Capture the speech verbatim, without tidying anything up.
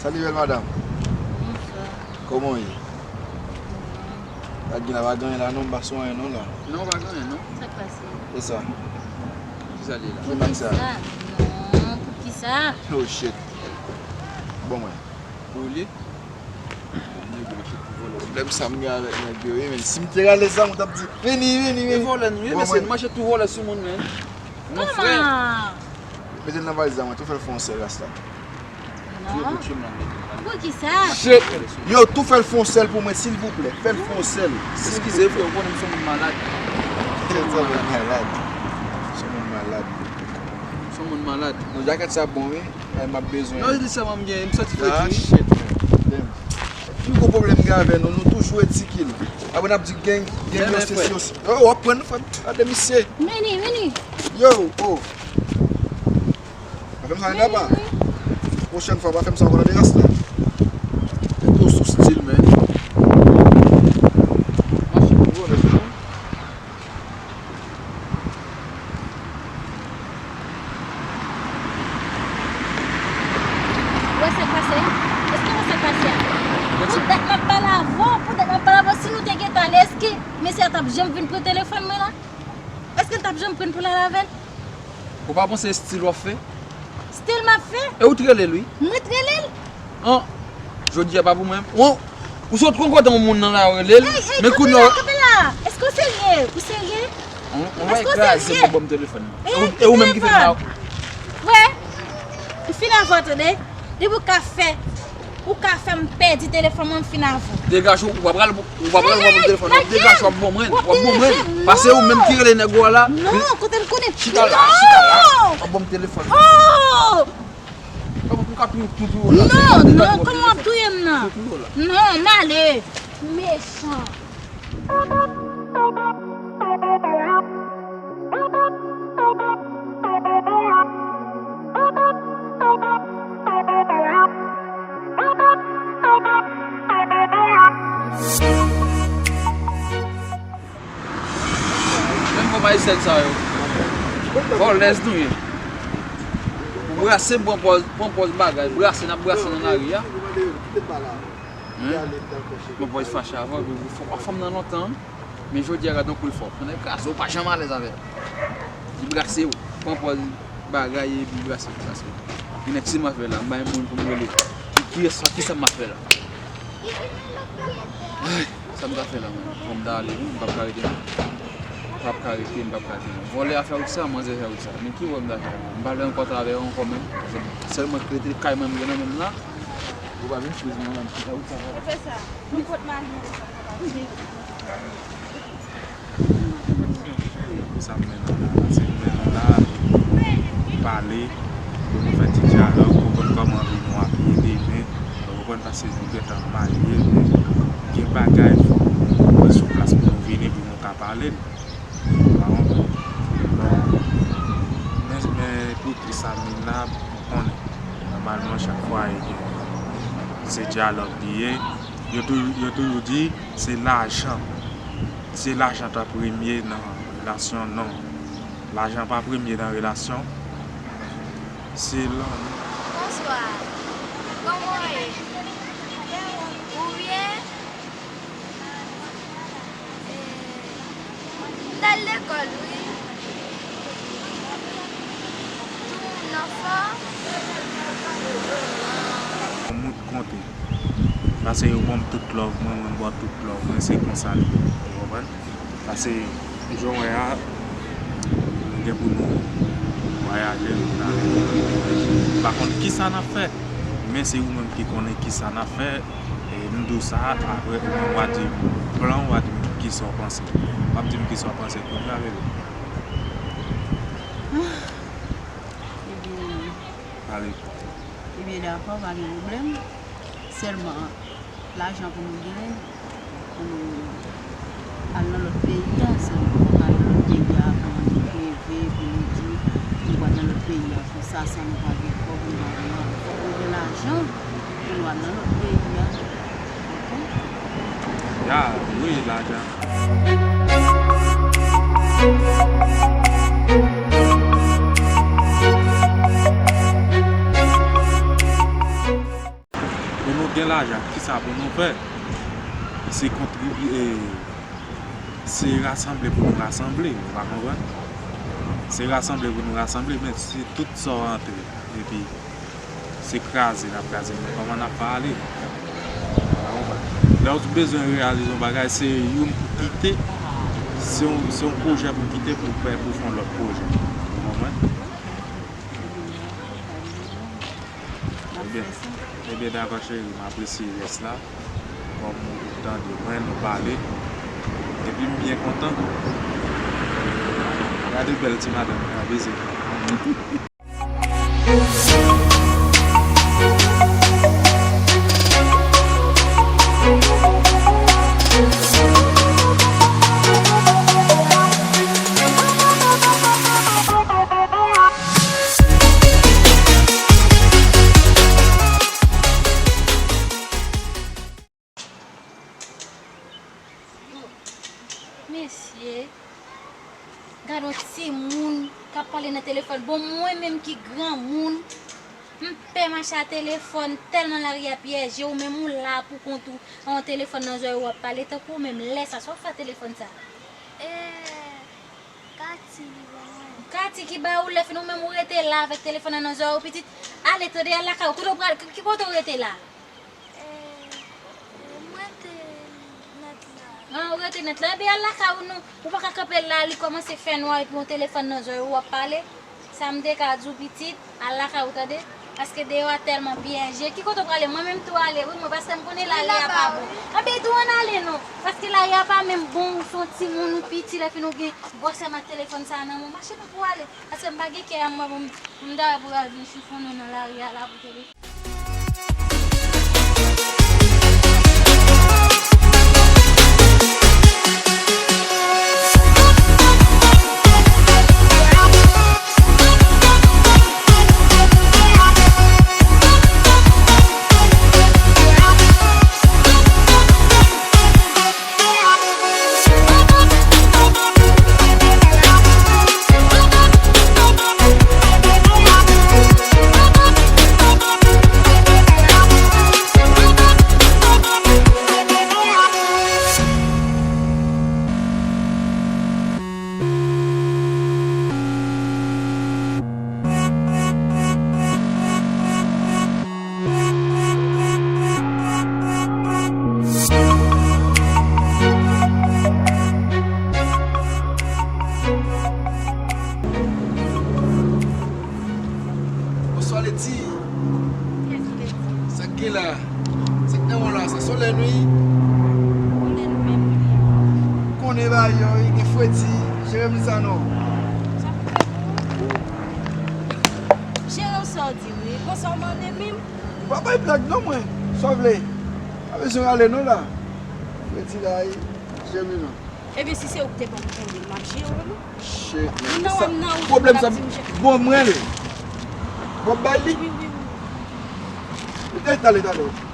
Salut, bèl madam. Bonswa. Kòman w ye? Pa t gen la, pa gen anyen la non, m pa sou anyen non la. Non, pa gen anyen non. Sa k pase? E sa? Ki sa l ye la? Ki bag sa? Non, poukisa? Oh shit. Bon, mwen. Pou li? Pwoblèm sa m gen avèk nèg yo, wi, men si m te rale zam, ou t ap di, vini, vini, vini. E vòlè nou ye, mesye, nou mache tou vòlè sou moun, men. Mon frè. Mete l nan valiz la, mwen, tou fè l fè yon sèl, rasta. Non. Poukisa? Shit. Yo, tou fè l fè yon sèl pou mwen, silvouplè. Fè l fè yon sèl. Eskize, frè, ou konnen m se yon moun malad. Se yon moun malad. Se yon moun malad. Se yon moun malad. Non, jakèt sa bon, wi. Ay, m ap bezwen. Non, li di sèlman m gen, m santi fredi, wi. Ah, shit, man. Damn. Pi gwo pwoblèm m gen avè nou, nou toujou etike l. Apre n ap di gang, gang yo se si yo se. Oh, w ap pran frè m. Gade misye. Vini, vini. Yo, oh. Pa fè m sa ankò, papa. Pwochèn fwa, pa fè m sa ankò, tande, rasta. Tèt ou sou stil, men. Mache pou vòlè, se bon. Ou wè sa k pase a? Èske ou wè sa k pase a? Pou dat m ap pale avè w, pou dat m ap pale avè w, si nou te gentan ale, èske mesye a t ap janm vin pran telefòn mwen la? Èske l t ap janm pran l pou l al avè l? Ou pa panse stil w ap fè? Stil m ap fè? E ou t rele l, wi. Mwen t rele l? An, jodi a pa pou mwen. Ou, ou sot konn kote yon moun nan la rele l, men kounye a. Kanpe la, kanpe la. Èske w serye? Ou serye? On, on va kraze pou ban m telefòn nan. E ou menm ki fè m la. Wè, m fin avè w, tande. Depi w ka fè, ou ka fè m pèdi telefòn mwen, m fin avè w. Degaje w, ou pa pral, ou pa pral ban m telefòn nan. Degaje w, w ap ban mwen, w ap ban mwen. Paske ou menm ki rele nèg ou a la. Non, kote m konnen. Chita la, chita la. W ap ban m telefòn nan. Oh! Ou ka tou, tou, tou, la. Non, non, kòman w ap touye m nan? Tou, tou, la. Non, m ale. Mechan. Menm kòm Ayisyen sa yo. Vòlèz nou ye. Ou brase, pran pòz, pran pòz bagay, brase, n ap brase nan lari a. Hein? Mwen pa fache avè w, epi w fè, w pa fè m nan lontan, wi. Men jodi a, gade yon kou l fè w. Pandan l kraze, ou pa janm alèz avè l. Li brase w, pran pòz bagay, epi brase, brase. Gen nèg si m ap fè la, m bay moun pou m rele. Ki, kiyès sa, kisa m ap fè la? Ay, sa m ta fè la, menm? Fò m ta ale, wi, m p ap ka rete, non. M p ap ka rete, m p ap ka rete, non. Vòlè a fè wout sa, manzè fè wout sa. Men ki wè m ta fè la? M pa vle ankò travay ankò menm. Sèlman k rete kay mwen, m gen nan men m la. Ou pa vin swiv mwen, mwen chita ou sa. Pwofesè, nou pot mari nou. Sa m mennen la, se nou mennen la pou pale, pou nou fè ti dyalòg, pou konn kòman vi nou ap ye demen. Ou konprann, paske nou gentan marye, men gen bagay fòk nou sou plas pou nou vini, pou nou ka pale. Ou pa konprann? Bon, men, men pou ki sa Mina, ou konnen, nòmalman, chak fwa, e, se dyalòg li ye. Yo tou-, yo toujou di, se lajan. Se lajan t ap premye nan relasyon, non. Lajan pa premye nan relasyon. Se lanmou. Bonswa. Kòman w ye? Ou byen? M t al lekòl, wi. Tout moun anfòm? Yon mout konte. Paske yo ban m tout love mwen, mwen ba yo tout love mwen, se konsa l ye. Ou konprann? Paske, jan w wè a, nou gen pou nou vwayaje, nou prale. M pa konn kisa n ap fè, men se ou menm ki konnen kisa n ap fè. E m di w sa, apre ou menm w a di m plan, w a di m kisa w panse. W ap di m kisa w panse kounye a, bebe. Ebyen, pale. Ebyen, dakò, pa gen pwoblèm. Sèlman, lajan pou nou genyen, pou nou al nan lòt peyi a, sèlman pou nou al nan lòt peyi a, pou nou reve, pou nou di, nou pral nan lòt peyi a, konsa, san nou pa gen kòb, nou pa gen anyen. Fòk nou gen lajan pou nou al nan lòt peyi a. Oke? Ya, wi, lajan. Gen lajan, kisa pou nou fè? Se kontribye, se rasanble pou nou rasanble, ou pa konprann? Se rasanble pou nou rasanble, men si tout sa w antre, epi se kraze n ap kraze, men kòman n ap fè ale? Ou pa konprann? Lè w bezwen reyalize yon bagay, se youn pou kite, se yon, se yon pwojè pou kite pou fè, pou fè yon lòt pwojè. Ou konprann? Ebyen, ebyen, dakò, cheri, m apresye jès la. Kòm ou tande mwen, nou pale. Epi m byen kontan. Gade bèl ti madanm nan, beze. Mesye, gade yon timoun k ap pale nan telefòn. Bon, mwen menm ki granmoun, m pè mache a telefòn, tèlman lari a pyeje, ou menm ou la pou kont ou, an telefòn nan zòrèy ou ap pale, tankou ou menm lè sa, sa w fè a telefòn sa? E, Kati li ban mwen. Kati ki ba ou, lè fini ou menm ou rete la avèk telefòn nan nan zòrèy ou, pitit, ale tande, al lakay ou, kote w pral, ki kote w rete la? E, e, mwen te nèt la. An, ou rete nèt la. Ebyen, al lakay ou non. Ou pa ka kanpe la, li kòmanse fè nwa epi yon telefòn nan zòrèy ou w ap pale. Sa m te ka di w, pitit, al lakay ou, tande. Paske deyò a tèlman pyeje. Ki kote w prale? Mwen menm tou ale, wi, mwen, paske m konnen lari a pa bon. Anben, tou ann ale non. Paske lari a pa menm bon, ou se yon timoun, ou piti, lè fini ou gen gwosè ma telefòn sa a nan men w. Mache tankou w ale. Paske m pa gen kè a mwen pou m, pou m ta wè pou al vin chifonnen w nan lari a la pou telefòn. Bonswa, Leti. Kèk Leti? Sa k gen la? Sa k nan men w la? Sa solèy nou ye? Solèy nou menm li ye. Konnen bagay yo, wi, gen fredi. Jere m sa non. Sa pou fè pou ou? Jere w sa w di, wi. Konsa w mande menm? Ou pa bay blag non mwen. Sa w vle? Pa bezwen rale non la. Fredi la, wi. Jere m non. Ebyen, si se ou ki te ban m pwoblèm, m ap jere w, non. Cheri, sa pwoblèm sa, bon, mwen li. W ap bay li? Wi, wi, wi. Talè, talè, talè.